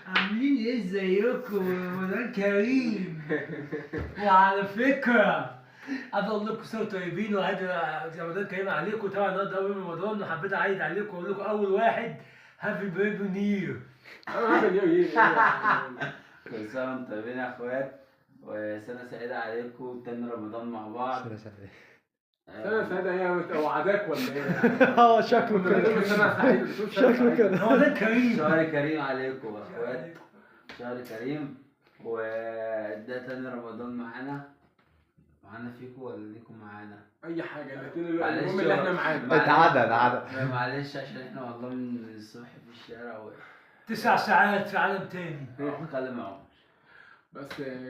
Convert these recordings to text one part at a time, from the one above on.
عاملين ايه؟ ازيكم؟ رمضان كريم. وعلى فكرة عايز اقول لكم سنة طيبين وعيد رمضان كريم عليكم. طبعا النهارده اول يوم رمضان، وحبيت اعيد عليكم واقول لكم اول واحد happy baby new year. happy new year. كل سنة وانتم طيبين يا اخوات، وسنة سعيدة عليكم. تاني رمضان مع بعض. سنة سعيدة. سنة سعيدة ايه؟ وعداك ولا ايه؟ اه شكله كده. سنة سعيدة شكله كده. رمضان كريم. شهر كريم عليكم يا اخوات، شهر كريم. وده تاني رمضان معانا. معانا فيكم ولا ليكم معانا؟ اي حاجة، الاثنين المهم اللي احنا معانا. اتعدى اتعدى. معلش عشان احنا والله من الصبح في الشارع 9 ساعات في عالم تاني. اتكلم معاهم. بس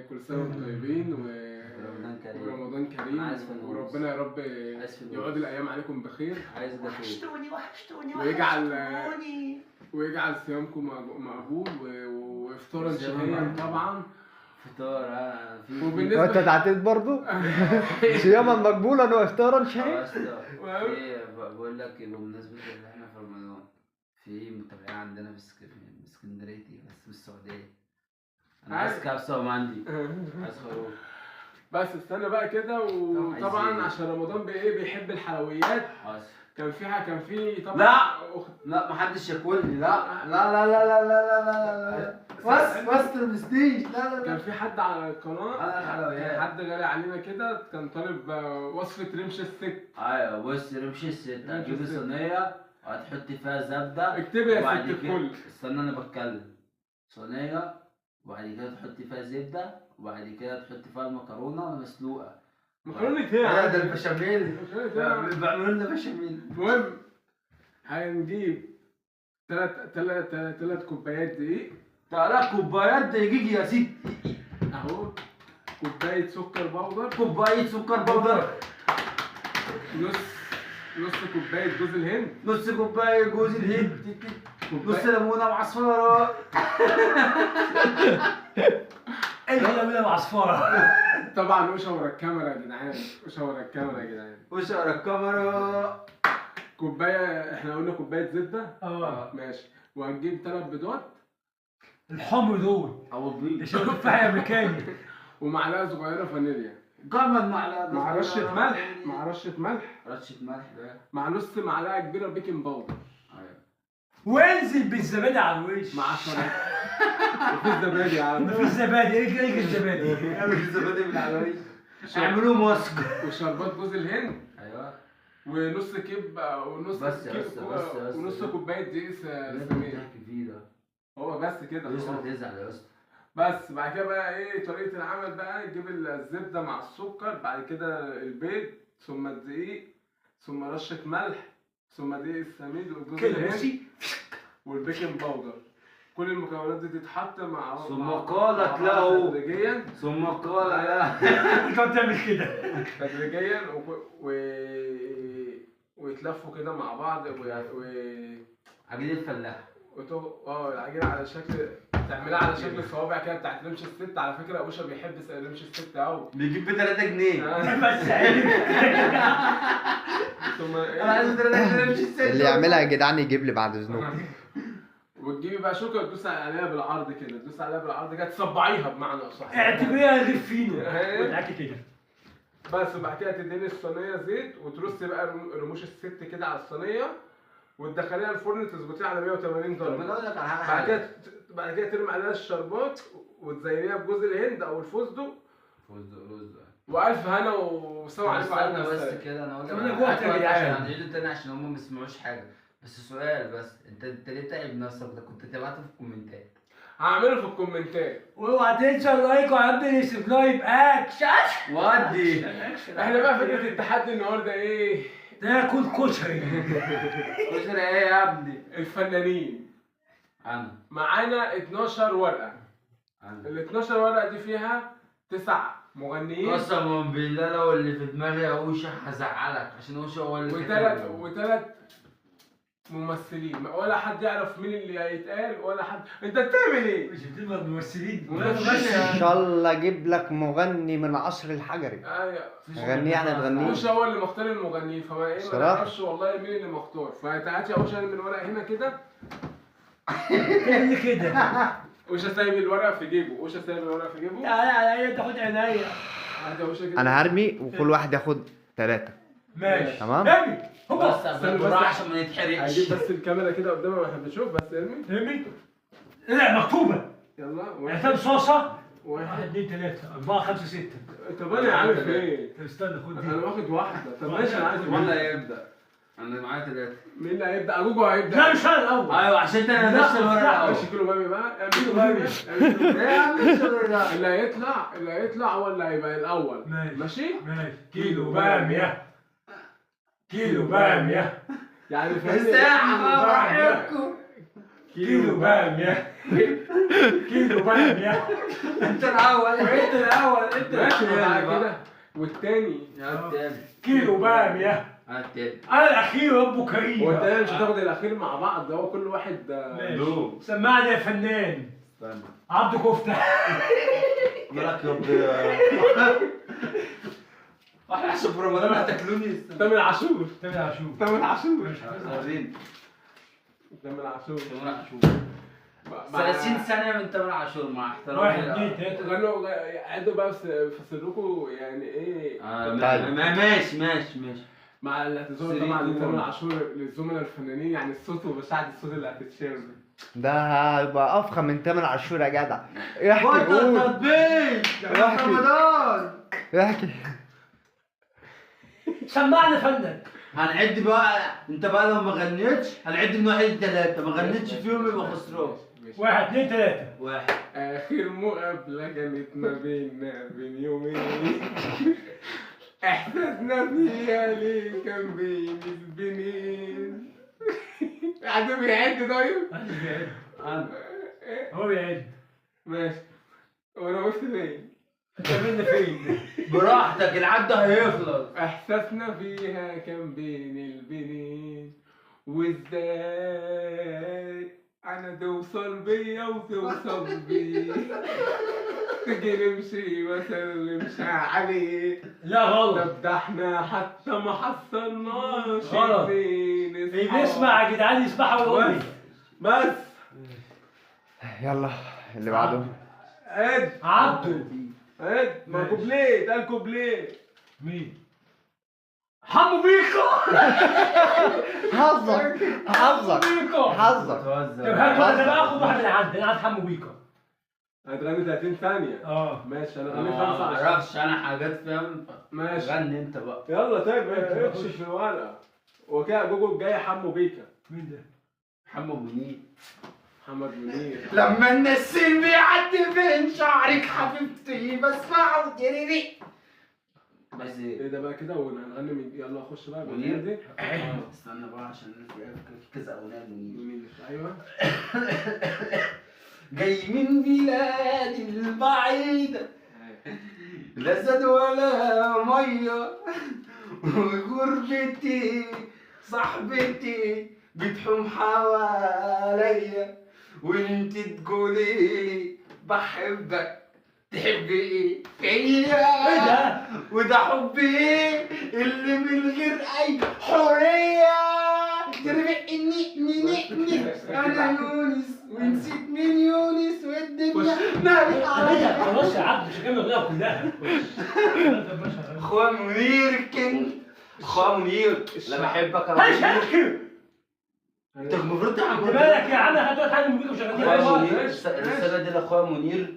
كل سنة وانتم طيبين ورمضان كريم. ورمضان كريم، وربنا يا رب يعود الايام عليكم بخير. عايز ده. وحشتوني وحشتوني ويجعل ويجعل صيامكم مقبول وافطارا شهيا طبعا. فطار وبالنسبة انت اتعديت برضه صياما مقبولا وافطارا شهيا. بقول لك بمناسبة ان احنا في رمضان، في متابعين عندنا في اسكندرية بس من السعودية. انا عايز كبسة ومندي، عايز خروف. بس استنى بقى كده. وطبعا عشان رمضان بايه بيحب الحلويات. كان في طبعا. لا لا محدش ياكلني. لا لا لا لا لا لا لا لا بس بس تلمسنيش. لا لا لا. كان في حد على القناة، انا الحلويات، حد غالي علينا كده، كان طالب وصفه رمش الست. ايوه بص، رمش الست هتجيبي صينية وهتحطي فيها زبدة. اكتبي يا ست الكل. استنى انا بتكلم. صينية وبعد كده تحطي فيها زبدة، وبعد كده تحطي فيها المكرونه مسلوقة. مكرونه ايه؟ ده البشاميل. بيعملوا لنا بشاميل. المهم هنجيب 3 كوبايات دقيق. 3 كوبايات دقيق يا سيدي. اهو. كوباية سكر powder. كوباية سكر powder. نص كوباية جوز الهند. نص كوباية جوز الهند. نص ليمونه معصفره. ايه ليمونه معصفره؟ طبعا وش ورا الكاميرا يا جدعان، وش ورا الكاميرا يا جدعان، وش ورا الكاميرا. كوباية، احنا قلنا كوباية زبدة. ماشي. وهنجيب 3 بيضات الحمر دول او البيض ده شبه تفاح امريكاني. ومعلقة صغيرة فانيليا. كمان معلقه مع رشه ملح. مع رشه ملح. رشه ملح ده مع نص معلقه كبيرة baking powder. ايوه. وانزل بالزبادي على الوش. مع شرب. مفيش زبادي يا عم. مفيش زبادي. ايه الزبادي؟ اعمل الزبادي من على الوش. اعملوه ماسك. وشربات جوز الهند. ايوه. ونص كيب ونص بس كيب بس بس بس ونص كوباية دقيق سميد. هو بس كده. يا اسطى تزعل يا اسطى. بس بعد كده بقى ايه طريقه العمل بقى؟ تجيب الزبدة مع السكر، بعد كده البيض، ثم الدقيق، ثم رشه ملح، ثم دقيق السميد والجوز الهند وال baking powder. كل المكونات دي تتحط مع ثم قالت له تدريجيا. ثم قال له انت بتعمل كده تدريجيا ويتلفوا كده مع بعض عجينة الفلاح. العجينة على شكل، تعملها على شكل صوابع كده بتاعت رمش الست. على فكرة اوشا بيحب رمش الست قوي. بيجيب ب 3 جنيه. بس عيب. ثم انا عايز 3 جنيه رمش الست. اللي يعملها يا جدعان يجيب لي بعد اذنكم. وتجيبي بقى شوكه وتدوسي عليها بالعرض كده، تدوسي عليها بالعرض كده، تصبعيها بمعنى اصح. اعتبريها رغيف فينو وتعاكي كده. بس وبعد كده تدهني الصينية زيت وترصي بقى رموش الست كده على الصينية وتدخليها الفرن تظبطيها على 180 درجه. طب انا اقول لك على حاجة. بعد كده ترمي عليها الشربات وتزينيها بجوز الهند او الفستق. فستق رز. والف هنا وسلام عليكم. استنى بس كده، انا اقول لك عشان هنعيده تاني عشان هم ما سمعوش حاجة. بس سؤال بس، انت ليه تعب نفسك ده؟ كنت تبعته في الكومنتات. هعمله في الكومنتات. واوعى تنسى ال like وعمل subscribe action ودي. احنا بقى فكرة التحدي النهارده ايه؟ تاكل كشري. كشري ايه يا ابني؟ الفنانين. انا معانا 12 ورقة. انا ال 12 ورقة دي فيها 9 مغنيين. قسما بالله لو اللي في دماغي اوشا هزعلك، عشان اوشا هو اللي وثلاث ممثلين، ولا حد يعرف مين اللي هيتقال ولا حد. انت بتعمل ايه؟ مش بتبقى ممثلين. ان شاء الله اجيب لك مغني من عصر الحجري. ايوه غنية يعني تغنيه. مش هو اللي مختار المغنيين، فما ايه ما نعرفش والله مين اللي مختار. فتعالى يا اوشا من الورق هنا كده. تعمل كده. وش سايب الورقة في جيبه، وش سايب الورقة في جيبه. تعالى عليا تاخد عينيا. انا هرمي وكل واحد ياخد 3. ماشي تمام. ارمي هوبا. بس بالراحة عشان ما نتحرقش. هجيب بس الكاميرا كده قدامنا واحنا بنشوف. بس ارمي ارمي. لا مكتوبة. يلا اعتبر صوصه. 1 2 3 4 5 6. طب انا عارف ايه؟ طب استنى خد دي. انا واخد واحدة. طب ماشي انا عايز. مين اللي هيبدا؟ انا معايا 3. مين اللي هيبدا؟ جوجو هيبدا. لا مش انا الاول. ايوه عشان انت اللي نفس الورقة. ماشي كيلو بامي بقى. اعمل كيلو بامي. ايه يا عم الشغل ده؟ اللي هيطلع، اللي هيطلع هو اللي هيبقى الاول. ماشي؟ ماشي. كيلو باميه، كيلو باميه. يعني فاهمني؟ الساعة بقى براحتكم. كيلو باميه، كيلو باميه. انت الاول، انت الاول، انت ماشي بعد كده والتاني. كيلو باميه. انا التاني. انا الاخير ربه كريم. هو التاني مش هتاخد الاخير مع بعض، ده هو كل واحد. ماشي. سمعني يا فنان. استنى. عبده كفته. مالك يا رب؟ احنا عشان في رمضان هتاكلوني. تامر عاشور. تامر عاشور. تامر عاشور. وريني. تامر عاشور. تامر عاشور 30 ثانية من تامر عاشور مع احترامي. 1 2 3. غنوا عدوا بقى في سركم يعني ايه. ماشي ماشي ماشي. مع الاعتذار طبعا لتامر عاشور للزملاء الفنانين، يعني الصوت وبشاعة الصوت اللي هتتشال ده هيبقى افخم من تامر عاشور يا جدع. احكي قول. بطل تطبيق رمضان. احكي. سمعنا فنك. هنعد بقى، انت بقى لو ما غنيتش هنعد من 1 ل 3، ما غنيتش فيهم يبقى خسران. 1 2 3. 1. اخر مقابلة كانت ما بيننا بين يومين، احساسنا فيها ليه كان بين البنين. حد بيعد؟ طيب؟ محدش بيعد. هو بيعد. ماشي. وانا وقفت فين؟ انت مني فين؟ براحتك العد هيخلص. احساسنا فيها كان بين البنين، وازاي انا توصل بيا وتوصل بي، تجي نمشي ما سلمش عليه. لا غلط. طب ده احنا حتى ما حصلناش. غلط. اللي بيسمع يا جدعان يسمعها ويقول لي. بس يلا اللي بعده. عد. عبده. عد. ما كوبليه ده الكوبليه. مين؟ حمو بيكا. حظك حظك حظك. طب هات انا اخد واحد من عندي، انا عايز حمو بيكا. هتغني 30 ثانية. ماشي انا غنيت 25. ما اعرفش انا حاجات فاهم. ماشي غني انت بقى. يلا طيب اكشف في الورقة. وكده جوجو الجاي حمو بيكا. مين ده؟ حمو منير. محمد منير. لما النسيم بيعدي بين شعرك حبيبتي بسمعه جريري. بس ايه ده بقى كده وهنغني من يلا خش بقى منير دي. استنى بقى عشان كذا اغنية منير. ايوه. جاي من بلاد البعيدة لا زاد ولا مية، وغربتي صاحبتي بتحوم حواليا، وانت تقوليلي بحبك تحبي ايه فيا، وده حبي اللي من غير اي حرية. تربي ني ني ني انا يونس ونسيت مين يونس والدنيا ناري عليا. خلاص يا عبد مش هكمل الاغنية كلها. اخويا منير كينج. اخويا منير لا بحبك يا منير. انت المفروض تعمل مالك يا عم؟ هتقعد حاجة من بيك وشغالين. الرسالة دي لاخويا منير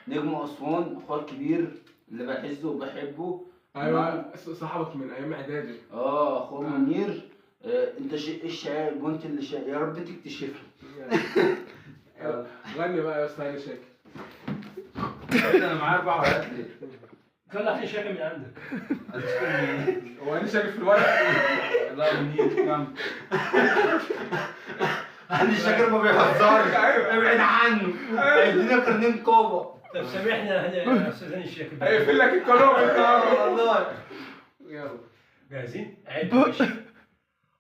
نجم اسوان، اخويا الكبير اللي بحزه وبحبه. ايوه صاحبك من ايام اعدادي. اخويا منير. انت الشاعر وانت اللي شاعر، يا رب تكتشفها. غني بقى يا اسطى هاني شاكر. انا معايا 4 ورقات ليه؟ طلع هاني شاكر من عندك. هو هاني شاكر في الورق؟ لا منير كمل. هاني شاكر ما بيهزرش، ابعد عنه هيدينا قرنين كوبا. طب سامحنا يا استاذ هاني شاكر. هيقفل لك القناة انت والله. يلا جاهزين؟ عد.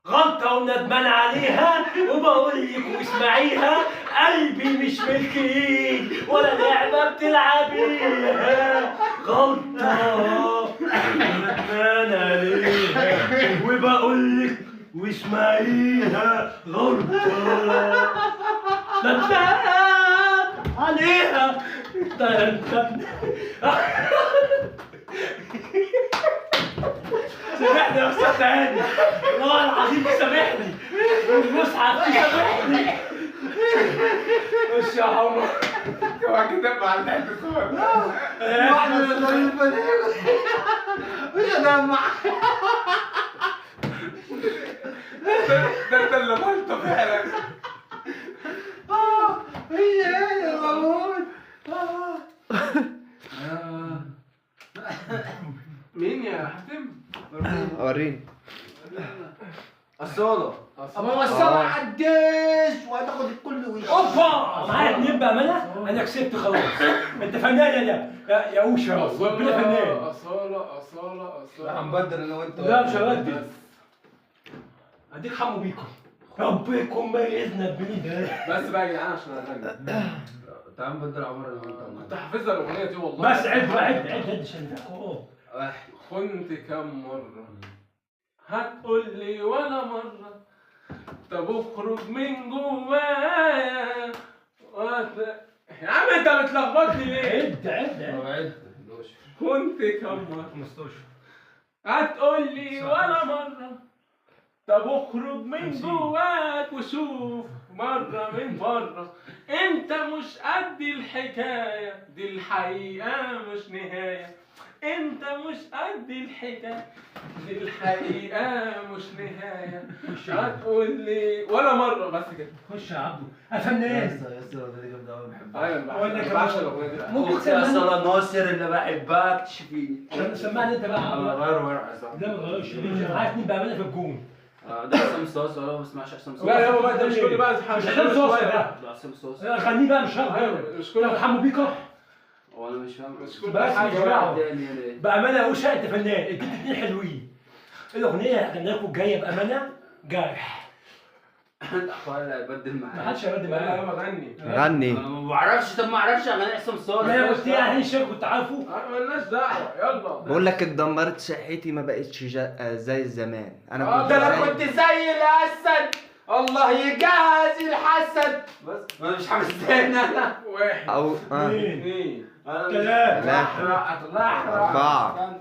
غلطة وندمان عليها وبقول لك واسمعيها، قلبي مش ملك ايد ولا لعبة بتلعبيها. غلطة وندمان عليها وبقول لك واسمعيها، غلطة. ندمان عليها. سامحني يا استاذ هاني، والله العظيم سامحني، المصحف سامحني. خش يا عمر، اوعى كده مع الاعتصام. مش هدمع. ده انت اللي غلطه فعلا. هي هي الموت. مين يا حاتم؟ وريني الصالة. أما الصالة عداش وهتاخد الكل وش. اوبا معايا اتنين بأمانة، أنا كسبت خلاص. أنت فنان يا أوشا، ربنا فنان. أصالة أصالة أصالة. هنبدل أنا وأنت. لا مش هبدل. هديك حمو بيكم. ربكم ميزنا بمين. بس بقى يا جدعان عشان أغني. تعال نبدل عمر أنا وأنت. كنت حافظها الأغنية دي والله. بس عد عد عد عد عشان خنت كم مرة هتقول لي ولا مرة، طب اخرج من جوايا. يا عم انت بتلخبطني ليه؟ عد عد عد. كنت كم مرة 15 هتقول لي ولا مرة، طب اخرج من جواك وشوف مرة من بره، انت مش قد الحكاية دي، الحقيقة مش نهاية. انت مش قد الحكاية دي، الحقيقة مش نهاية. هتقول لي ولا مرة. بس كده. خش يا عبدو يا فنان. يا اسطى الاغنية دي جامدة قوي، بحبها. ايوه بعشق الاغنية دي. ممكن تسمعني ناصر اللي بحبك تشفيني. سمعني انت بقى يا عبدو. غير ورقة صح؟ لا ما تغيرش، معايا اتنين بأمانة في الجون. ده عصام صاصا. ولا ما بسمعش عصام صاصا. لا يابا بقى ده مش كل بقى مش عصام صاصا ده. ده عصام صاصا. خليه بقى مش هغير. مش كل حمو بيكا. هو انا مش فاهم. مش كل بس مش دعوه بأمانة يا أوشا أنت فنان، اديت اتنين حلوين. الأغنية اللي هغنيها لكم الجاية بأمانة جرح. اخويا اللي هيبدل معايا. محدش هيبدل معايا. لا بغني. غني. ما بعرفش. طب ما اعرفش اغاني عصام صاصا. لا قلت لي هاني الشيخ كنت عارفه. مالناش دعوة. يلا. بقول لك اتدمرت صحتي، ما بقتش زي زمان. انا كنت ده انا كنت زي الاسد، الله يجهز الحسد. بس انا مش حافظ تاني. انا واحد او اثنين ثلاثة 4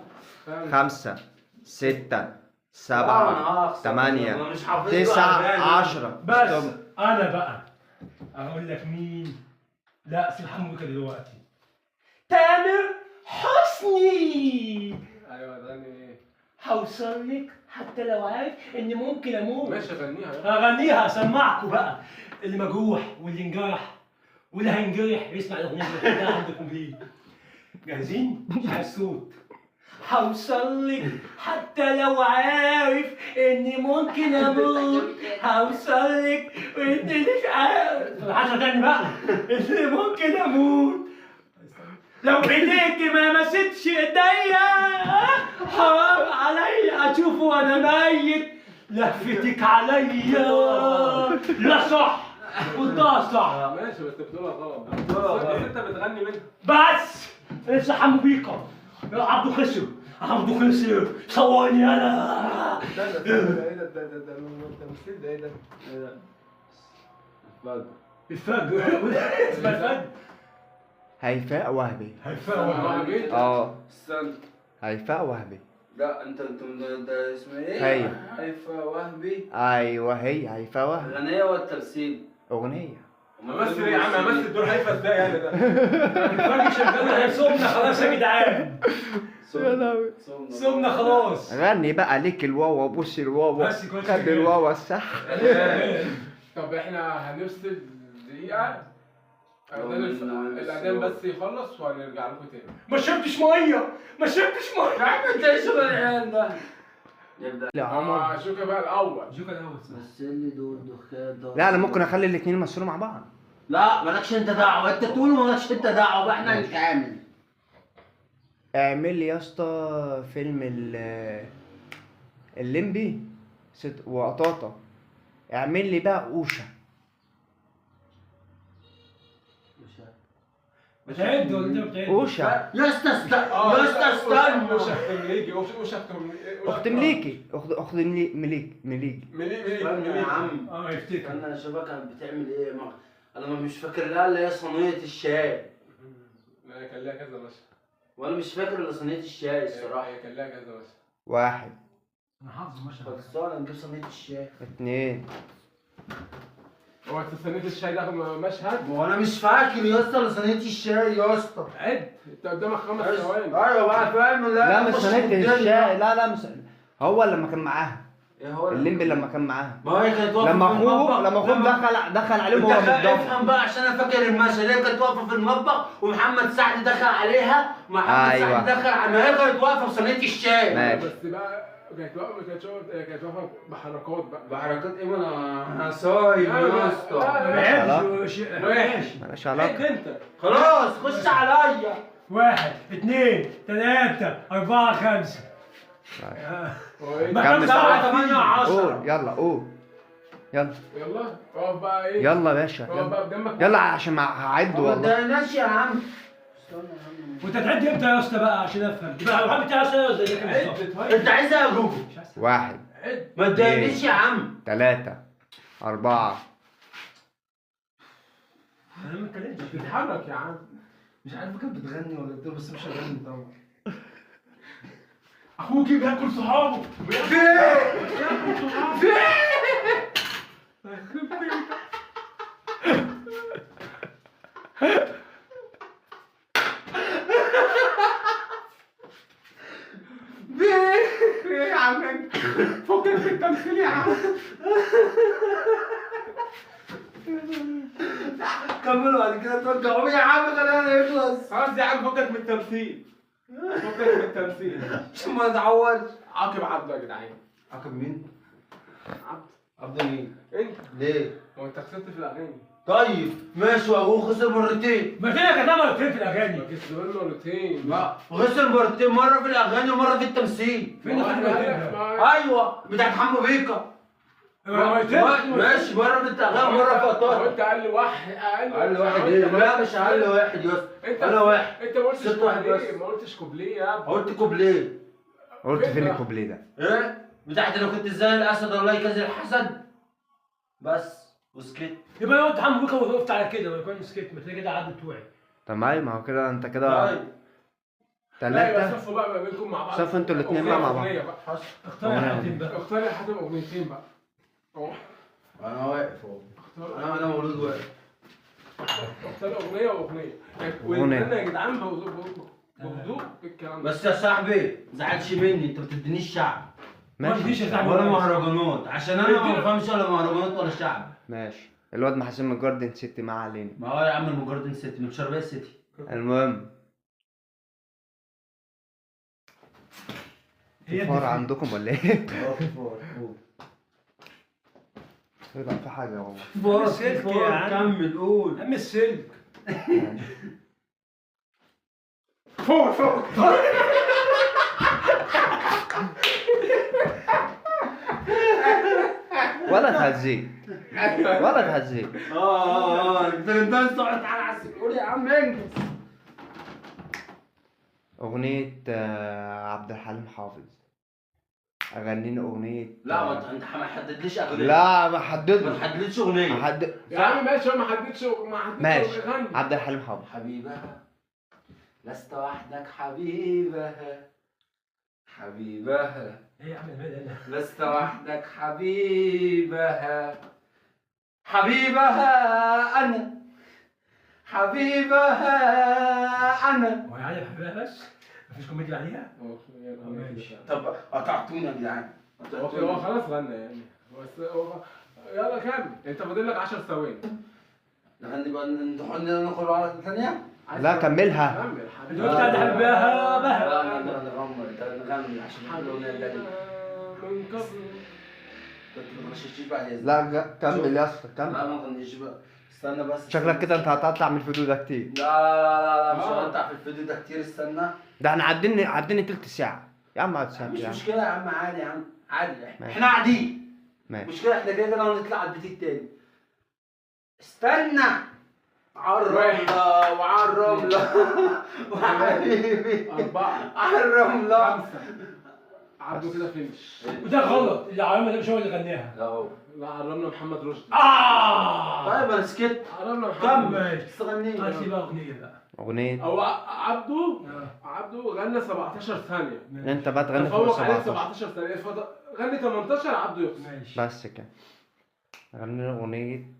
5 6 7 8 9 10. بس انا بقى اقول لك مين. لا سيب حمو بيكا دلوقتي. تامر حسني. ايوه غني ايه؟ هوصل لك حتى لو عارف اني ممكن اموت. ماشي غنيها. اغنيها اسمعكم بقى. اللي مجروح واللي انجرح واللي هينجرح يسمع الاغنية دي عندكم ليه. جاهزين؟ مش عايز صوت. هوصل لك حتى لو عارف اني ممكن اموت، هوصل لك وانت مش عارف. حاجة تاني بقى، اني ممكن اموت لو ايديك ما مستش ايديا، حرام عليا اشوفه وانا ميت، لفتك عليا. لا صح، قلتها صح. ماشي بس بتقولها غلط. بس انت بتغني منها. بس لسه حمو بيكا. يا عبدو خسر، عبدو خسر، صورني انا. ده ده ايه ده؟ ده ده التمثيل ده ايه ده؟ الفجر. الفجر. اسمها الفجر. هيفاء وهبي. هيفاء وهبي. استنى. هيفاء وهبي. لا انت ده اسمها ايه؟ هي هيفاء وهبي. ايوه هي هيفاء وهبي. اغنية ولا تمثيل؟ اغنية. ممثل ايه يا عم؟ امثل دور هيفا ازاي يعني ده؟ الفجر شغال. صومنا خلاص يا جدعان. يا لهوي صومنا خلاص. غني بقى ليك الواوا، بص الواوا، خد الواوا الصح. طب احنا هنفصل دقيقة، الأذان بس يخلص وهنرجع لكم تاني. ما شربتش مية، ما شربتش مية. يا عم انت ايه شغل العيال ده؟ يبدأ لا عمر جوكا بقى الأول. جوكا الأول. بس اللي دول دخان ده. لا أنا ممكن أخلي الاتنين يمثلوا مع بعض. لا مالكش أنت دعوة، أنت تقول مالكش أنت دعوة بقى، احنا هنتعامل. اعمل لي يا اسطى فيلم الليمبي وقطاطة. اعمل لي بقى أوشا. بتعد ولا انت بتعد؟ اوشا يا اسطى استنى، يا اسطى استنى. اوشا اخت مليكي، اوشا اخت مليكي، اخت مليك مليك مليك مليك يا عم. يفتكر. استنى اشوفك كانت بتعمل ايه. انا مش فاكر لها اللي هي صينية الشاي. لا كان لها كذا مشهد. وانا مش فاكر الا صينية الشاي الصراحة. هي كان لها كذا مشهد. 1. انا حافظ مشهد. خلصانه نجيب صينية الشاي. 2. هو انت صينية الشاي ده مشهد؟ ما انا مش فاكر يا اسطى الا صينية الشاي يا اسطى. عد انت قدامك 5 ثواني. ايوه بقى فاهم. لا مش صينية الشاي، لا مش هو لما كان معاها. ايه هو الليمبي لما كان معاها؟ ما هي كانت واقفة لما اخوه دخل عليهم وهو متدمر. افهم بقى عشان انا فاكر المشهد. هي كانت واقفة في المطبخ ومحمد سعد دخل عليها. محمد أيوة. سعد دخل على ما هي كانت واقفة في صينية الشاي. ماشي بس بقى كانت واقفة بحركات بقى. بحركات ايه؟ ما انا صايم يا اسطى. ماشي مالهاش علاقة انت خلاص خش عليا. 1 2 3 4 5. كمل. 7 8 10. قول يلا قول يلا يلا اقف بقى. ايه يلا يا باشا يلا يلا عشان هعد والله. ما تضايقناش يا عم. وانت تعد امتى يا اسطى بقى عشان افهم؟ تبقى محمد بتاع زي كده. انت عايزها يا جوجو؟ 1. ما تضايقنيش يا عم. 3 4. انا ما اتكلمتش. بتتحرك يا عم. مش عارف كانت بتغني ولا بتقول، بس مش هغني طبعا. اخوك بياكل صحابه. في بياكل صحابه. في ايه يا عم انت؟ فكك في التمثيل يا عم. كملوا بعد كده ترجعوا يا عم خلينا نخلص. خلاص يا عم فكك من التمثيل. فكك من التمثيل عشان ما نتعورش. عاقب عبده يا جدعان. عاقب مين؟ عبده. مين؟ انت. ليه؟ هو انت خسرت في الاغاني. طيب ماشي، واخوه خسر مرتين. ما فينا كمان مرتين في الاغاني. ما كسبان مرتين. لا خسر مرتين، مرة في الاغاني ومرة في التمثيل. فين خسر مرتين؟ ايوه بتاعت حمو بيكا. مرتين ماشي، مرة في الاغاني ومرة في قطار. انت اقل واحد. اقل واحد ايه؟ لا مش اقل واحد يا اسطى. انت انا واحد. انت ما قلتش كوبليه. ما قلتش كوبليه يا ابني. قلت كوبليه. قلت فين الكوبليه ده؟ ايه؟ بتاعت انا كنت زي الاسد الله يكذب الحسد. بس وسكت. يبقى انا قلت حمو بيكا ووقفت على كده، ما يكون سكت، ما تلاقي كده عدت بتوعي. طب ما هو كده انت كده. طيب 3. صفوا بقى ما بينكم مع بعض. صفوا انتوا الاثنين بقى مع بعض. اختار يا حاتم بقى. اختار يا حاتم اغنيتين بقى. انا واقف اهو. انا مولود واقف. اختار اغنية واغنيه. واستنى يا جدعان بهدوء الكلام ده. بس يا صاحبي ما تزعلش مني، انت ما بتدينيش شعب. ماشي. ولا مهرجانات، عشان انا ما بفهمش ولا مهرجانات ولا شعب. ماشي. الواد محسن من جاردن سيتي ما علينا. ما هو يا عم من جاردن سيتي، من شربيه سيتي. المهم في فار عندكم ولا ايه؟ اه في فار. لا في حاجة والله. فار فار. كمل قول. عم السلك. فوق فوق. ولا تهزيك ولا تهزيك. انت تقعد على السلك. قول يا عم انجز. اغنية عبد الحليم حافظ. اغنيني اغنية. لا ما انت ما حددليش اغنية. لا ما حددليش. ما حددليش اغنية. يا عم ماشي، هو ما حددش. ماشي. عبد الحليم حافظ. حبيبها لست وحدك حبيبها. حبيبها ايه يا عم المال انا؟ لست وحدك حبيبها. حبيبها انا. حبيبها انا. هو يعني حبيبها بس؟ مفيش كوميديا عليها؟ ماشي. طب قطعتونا يا جدعان. هو خلاص غنى يعني. بس هو يلا كمل، انت فاضل لك 10 ثواني. نغني بقى، ندخل على ثانية؟ لا كملها. كمل حبيبي. انت قلت حبيبها بها. لا نغني عشان الاغنية اللي من قبل. ما تغششيش بعد اذنك. لا كمل يا اسطى كمل. لا ما تغنيش بقى، استنى بس. شكلك كده انت هتطلع من الفيديو ده كتير. لا لا لا لا مش هقطع في الفيديو ده كتير، استنى. ده احنا عدينا تلت ساعة يا عم. اقعد ساعة مش مشكلة يا عم، عادي يا عم، عادي احنا قاعدين. ماشي. مشكلة احنا كده كده هنطلع على البيت التاني. استنى. عالرملة وعالرملة وحبيبي 4 عالرملة 5. عبده كده فينش. وده غلط، اللي عمل ده مش هو اللي غناها. لا هو. لا عرمنا محمد رشدي. طيب انا سكت. عرمنا محمد. كمل. استغنيت. هات لي بقى اغنية بقى. اغنية هو عبده غنى 17 ثانية. انت بقى تغني فوق 17 17 ثانية، غني 18 عبده يخسر. ماشي بس كده. غني اغنية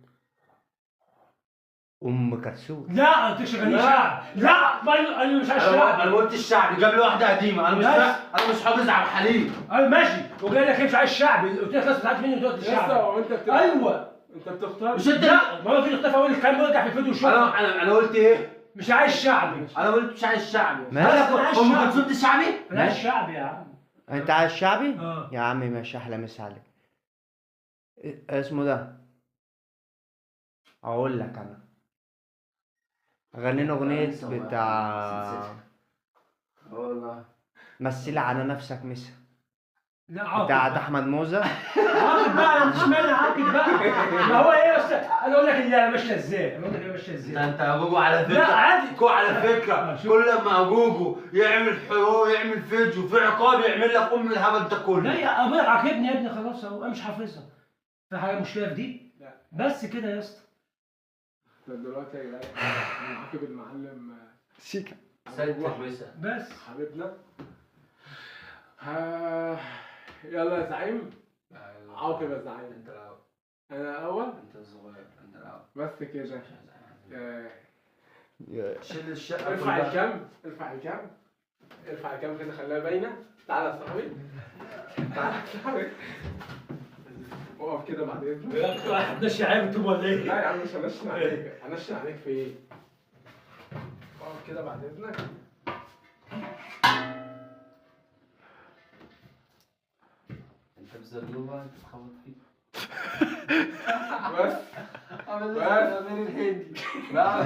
ام كلثوم. لا انت مش غني شعب. لا ما انا مش عايز شعب. انا ما قلتش الشعبي، جاب لي واحدة قديمة. انا مش انا مش حافظ عبد الحليم. ايوه ماشي، وجاي لك مش عايز شعبي، قلت لك خلاص ما مني وتقعد الشعبي. هو انت ايوه انت بتختار مش انت. لا ما هو في اختفى اول الكلام، وارجع في الفيديو شوف. انا قلت ايه؟ مش عايز شعبي. انا قلت مش عايز شعبي. ماشي. ام كلثوم دي شعبي؟ انا عايز شعبي يا عم. انت عايز شعبي؟ يا عمي ماشي، احلى مسا عليك. اسمه ده اقول لك انا غنينا اغنية بتاع والله مثلي على نفسك مسا. لا عاقب بتاعت احمد موزة. عاقب بقى، انا مش مانع، عاقب بقى. ما هو ايه يا استاذ؟ انا اقول لك اللي ماشية ازاي، انا اقول لك اللي ماشية ازاي. انت يا جوجو على فكرة. لا عادي على فكرة كل ما جوجو يعمل حوار يعمل فيديو في عقاب يعمل لك ام الهبل ده كله. لا يا ابويا عاقبني يا ابني خلاص اهو، انا مش حافظها. في حاجة مشكلة في دي؟ لا بس كده يا اسطى. طب دلوقتي يا جدعان هنعاقب المعلم سيكا بس حبيبنا. يلا يا زعيم، عاقب يا زعيم. انت الاول. انا الاول؟ انت الصغير، انت الاول. بس كده. شيل الشقة. ارفع الكم، ارفع الكم، ارفع الكم كده، خليها باينة. تعالى يا صاحبي، تعالى يا صاحبي، اقف كده بعد اذنك. هتنشي عيب انتوا ولا ايه؟ لا يا عم مش هنشن عليك، هنشن عليك في ايه؟ اقف كده بعد اذنك. انت بزلوبه انت بتخبط فيه. بس عامل زي الامير الهندي. لا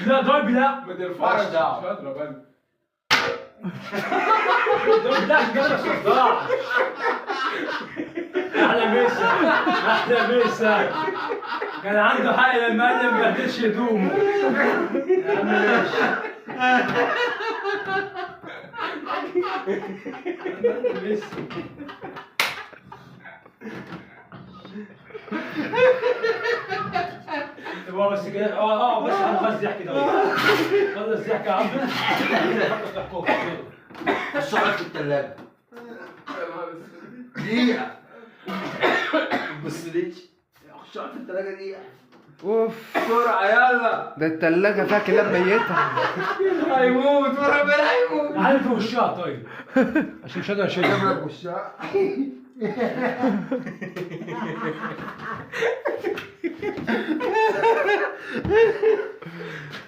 لا ضرب، لا ما ترفعش، مش هضرب انا. ضرب لا، جرب صداع. احلى ميسا، احلى ميسا. كان عنده حق لما قال لي ما بهدلش هدومه. يا عم ماشي. ميسي. هو بس كده. بس خلص ضحك ده، خلص ضحك يا عم. الشغل في الثلاجة دقيقة. بص ليش الشغل في الثلاجة دقيقة. اوف بسرعة يلا. ده الثلاجة فيها كلاب ميتة. هيموت وربنا هيموت. عارف وشها طيب عشان مش قادر اشيلها. جاب لك وشها.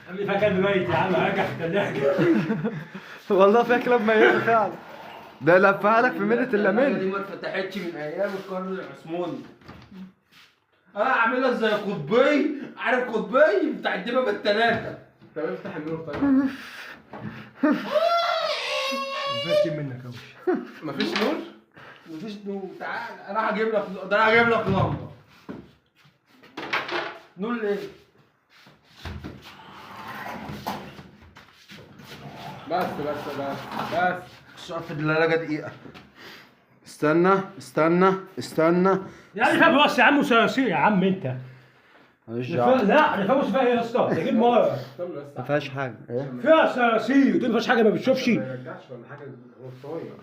عامل فيها كلب ميت يا عم، هرجع في الثلاجة. والله فيها كلاب ميتة فعلا. ده لفها لك في منة اللامين. دي ما اتفتحتش من ايام القرن العثماني. انا اعمل لك زي قطبي، عارف قطبي بتاع الدببه الثلاثة. طب افتح النور طيب. بس منك يا وش. مفيش نور؟ مفيش نور. تعال انا هجيب لك، ده انا هجيب لك لمبة. نور ليه؟ بس بس بس بس. الشقف الدلاجه دقيقة. استنى استنى استنى. يعني فاهم بس يا عم وصراصير يا عم انت. ماليش دعوه. لا انا فاهم فيها ايه يا اسطى؟ تجيب مرة. ما فيهاش حاجة. فيها صراصير، دي ما فيهاش حاجة، ما بتشوفش. ما يرجعش ولا حاجة، هو صايم.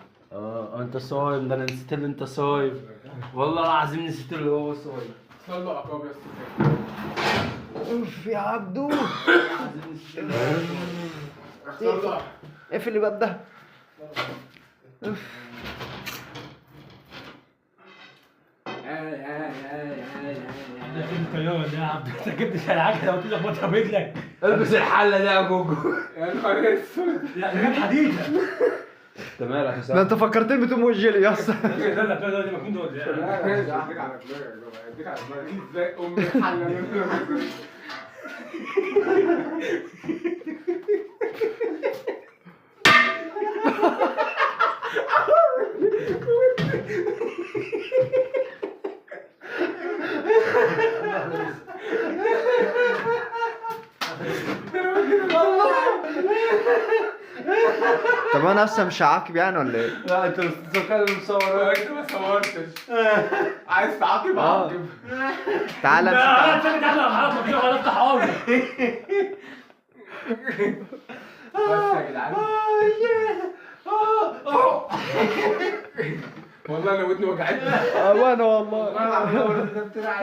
انت صايم، ده انا نسيت اللي انت صايم. والله العظيم نسيت اللي هو صايم. صلوا عقاب يا اسطى. اوف يا عبدو. اقفل الباب ده. اوف. ده فين الطيارة ده يا عبد؟ انت جبت العجلة وقلت لك بطل برجلك. البس الحلة دي يا جوجو. يا نهار اسود. لا ده جاب حديده. انت مالك يا ده انت فكرتني بتوم وجيلي يا اسطى. لا لا لا لا مجنون ده ولا ايه؟ لا اديك على دماغك بقى، اديك على دماغك ازاي ام الحلة اللي انت لابسها. طب طب انا اصلا مش هعاقب يعني ولا ايه؟ لا انت بتتكلم مصور، انت ما صورتش. عايز تعاقب عاقب. تعالى امسك. تعالى افتح عمري. بس يا جدعان والله انا ودني وجعتني. وانا والله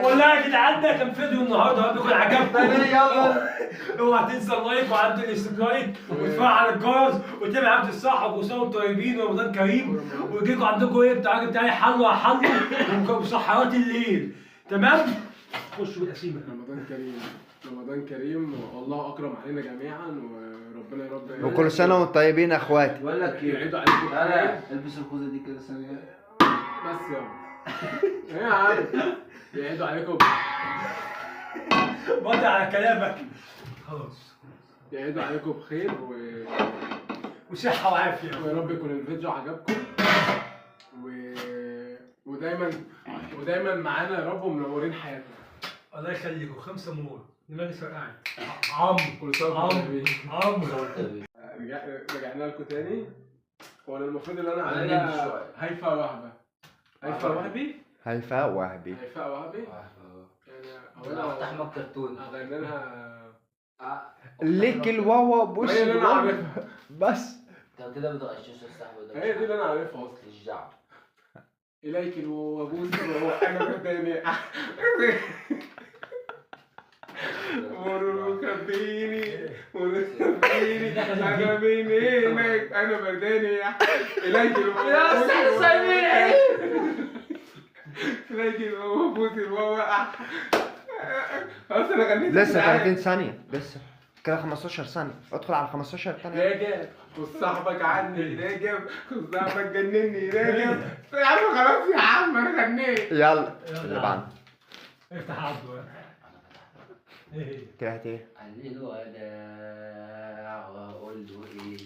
والله يا جدعان ده كان فيديو النهارده، يا رب يكون عجبكم. يلا اوعى تنسى ال like وعند ال subscribe وتفعل الجرس وتابع عبد الصاحب وسام الطيبين ورمضان كريم، ويجيكوا عندكم ايه بتاع بتاعي حلو حلو وسحرات الليل. تمام؟ خشوا بالقسيمه. رمضان كريم، رمضان كريم، والله اكرم علينا جميعا، وربنا يا رب. وكل سنة وانتم طيبين يا اخواتي. بقول لك ايه، يعيدوا عليكم. تعالى البس الخوذه دي كده ثانية بس يابا. ايه يا عم يعيدوا عليكم. ماضي على كلامك خلاص. يعيدوا عليكم بخير وصحة وعافيه، ويا رب يكون الفيديو عجبكم، ودايما معانا يا رب ومنورين حياتنا. الله يخليكم. 5 مرور دماغي سرقعت. عمرو كل سنة وانتم طيبين. عمرو رجعنا لكم تاني. هو انا المفروض ان انا عليا هيفاء وهبه. هيفاء وهبي؟ هيفاء وهبي. هيفاء وهبي؟ يعني هو انا افتح مك كرتون اغني لها ليك الواوا بوش هي اللي انا عارفها بس. انت كده بتغشش يا صاحبي. هي دي اللي انا عارفها اصلا. ماليش دعوه. اليك الواوا بوس الواوا انا برداني مرور خبيني انا بين عينك انا برداني اليك الواوا يا استاذ سمير. اليك الواوا بوس الواوا. خلاص انا غنيت لسه 30 ثانية، لسه كده 15 ثانية. ادخل على 15 ثانية. راجع خد صاحبك عني، راجع خد صاحبك جنني، راجع يا عم خلاص يا عم انا غنيت. يلا اللي بعده. افتح عبده. طلعت ايه؟ قال لي الوداع واقول له ايه؟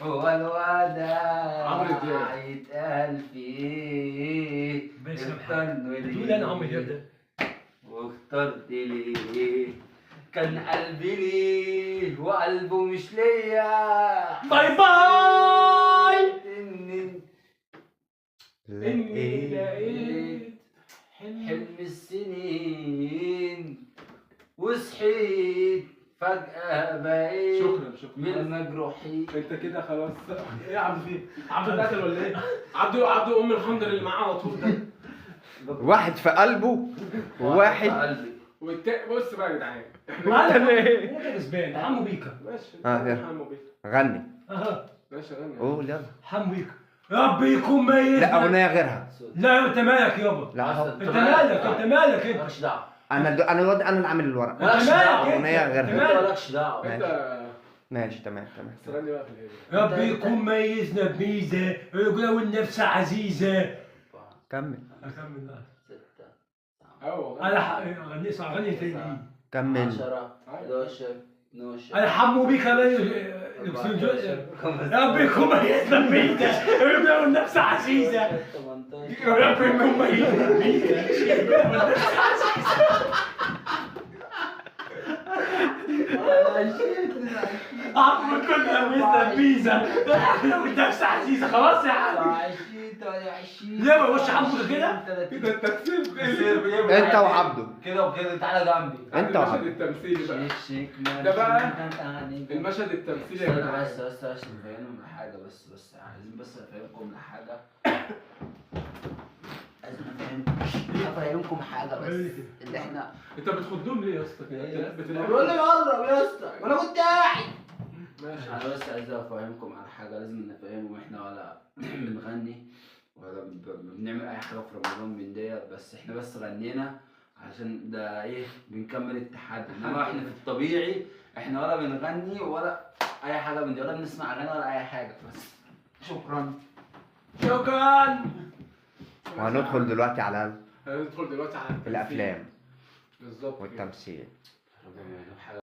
هو الوداع عمرو دياب يتقال فيه. اخترني ليه؟ بتقول انا عمرو دياب ده؟ واخترت ليه؟ كان قلبي ليه وقلبه مش ليا. bye bye. اني لقيت حلم السنين وصحيت فجأة بقيت. شكرا شكرا من المجروحين. انت كده خلاص. ايه يا عبد فيه؟ عبد اتقتل ولا ايه؟ عبده ام الخندر اللي معاه على طول ده. واحد في قلبه وواحد في قلبي. بص بقى يا جدعان احنا كسبان. حمو بيكا. ماشي حمو بيكا غني. ماشي غني. قول يلا. حمو بيكا ربي يكون ميت. لا اغنية غيرها. لا انت مالك يابا. لا انت مالك، انت مالك، انت مالكش دعوه. انا الواد انا اللي عامل الورق. مالكش دعوه. اغنية غيرها. انت مالكش دعوه. انت ماشي تمام تمام. بس غني بقى في الهادي. ربي يكون ميزنا بميزه الرجولة والنفس عزيزه. كمل. اكمل بقى. 6 انا اغني اغني تاني. كمل. 10 11 12. انا حمو بيكا ربي يكون ميزنا بميزه الرجولة والنفس عزيزه. ربي يكون ميزنا بميزه الرجولة والنفس عزيزه. عم كنا ميزة بيزا والنفس عزيزة. خلاص يا عم. 20 28. ليه ما يخش حمو كده؟ كده انت كسبت. انت وعبده كده وكده. تعالى جنبي. انت وعبده. المشهد التمثيلي بقى ده بقى المشهد التمثيلي يا جدعان. بس بس عشان نفهمهم حاجة، بس عايزين بس افهمكم حاجة. لازم افهمكم حاجة بس اللي احنا. انت بتخضهم ليه يا اسطى كده؟ بقول لي قرب يا اسطى وانا كنت قاعد. ماشي. انا بس عايز افهمكم على حاجة لازم نفهمهم. احنا ولا بنغني ولا بنعمل اي حاجة في رمضان من ديت، بس احنا بس غنينا عشان ده ايه، بنكمل التحدي. انما احنا في الطبيعي احنا ولا بنغني ولا اي حاجة من دي، ولا بنسمع اغاني ولا اي حاجة. بس شكرا شكرا. وهندخل دلوقتي على الافلام الافلام بالظبط والتمثيل.